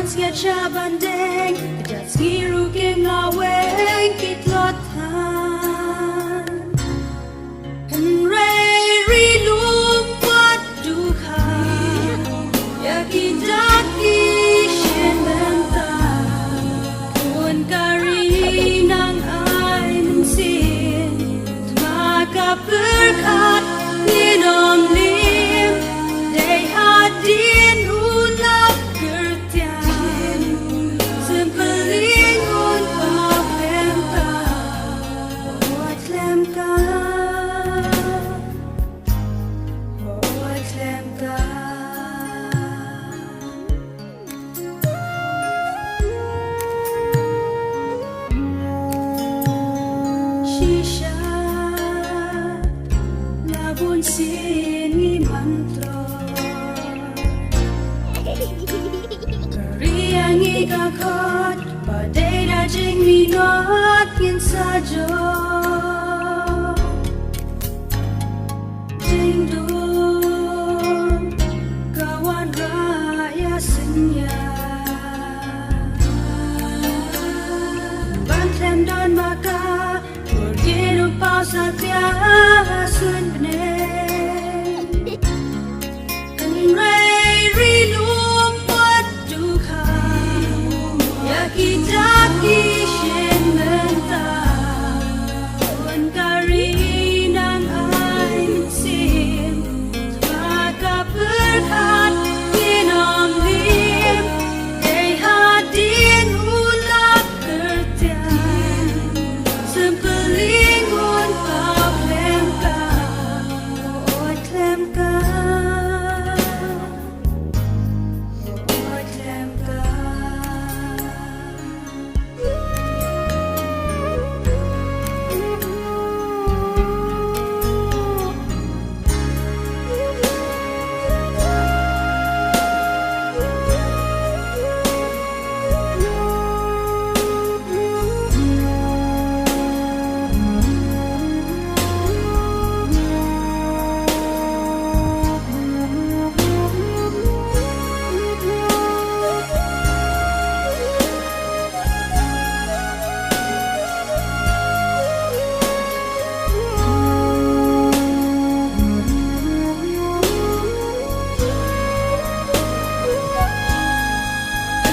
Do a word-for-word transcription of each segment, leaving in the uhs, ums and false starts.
Sngewsih ban deng, ka jait sngi ruh kin la weng ki tlot than. Hynrei ri lum wat dukha ïa ki dak ki shin bynta. Bun ka ri nang ai mynsiem, tang ma ka pyrkhat ngin ym lim. Dei hadien u lap kyrtiang, sympeling un pap khlem ka. Wat khlem ka, wat khlem ka. Shisha, la bun sien ngi man tlot. Ka ri ïa ngi ka khot, ba dei da jingminot ngin sa jop. Jingdum ka wanrah ïa synñia. Ban khlem don ma ka, pyrthei u paw satia ha suiñ bneng. Hynrei ri lum wat dukha ïa ki dak ki shin bynta. Bun ka ri nang ai mynsiem, tang ma ka pyrkhat ngin ym lim. Dei hadien u lap kyrtiang, sympeling un pap khlem ka. Wat khlem ka, wat khlem ka.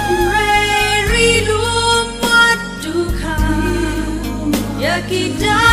Hynrei ri lum wat dukha ïa ki dak